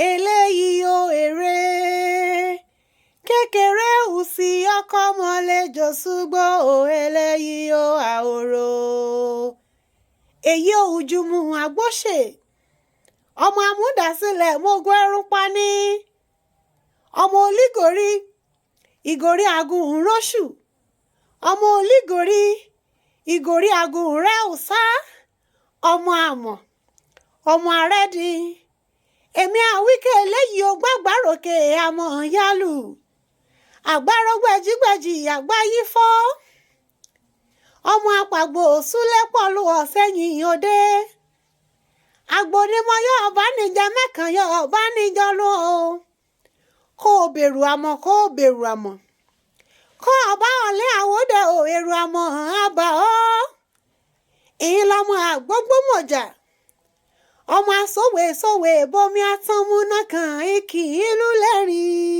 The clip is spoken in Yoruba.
Eléyìí o èrè kékeré ùsì ọkọ mọ́lẹ́jọ ṣùgbọ́ o eléyìí o àhòrò. Èyí òjùmù àgbóṣe ọmọ amúdásílẹ̀ mógún ẹrú pa ní ọmọ olígorí ìgòrí agun ńrọ́ṣù ọmọ olígorí ìgòrí agun rẹ̀ ọ̀sá ọmọ àmọ̀ ọmọ arẹ́dí èmi àwíkẹ́ eléyìí ó gbàgbáròkè àmọ́ yálù àgbárò gbẹ̀jígbẹ̀jì àgbáyé fọ́ ọmọ àpàgbò súlẹ̀pọ̀lù ọ̀sẹ̀yìn òde agbonímọ̀yọ́ ọ̀bánijẹ́ mẹ́kànyọ́ ọ̀bánijọ́ ló o kó o bèrú àmọ́ kó o bèrú àmọ́ kó ọba ọ̀lẹ́ àwòdẹ ò èrò àmọ́ àbá ọ́ ìyín lọmọ àgbógbòmọ̀jà ọmọ asòwe sòwe bomi atánmúná kan ìkì ìlú lẹ́rìn.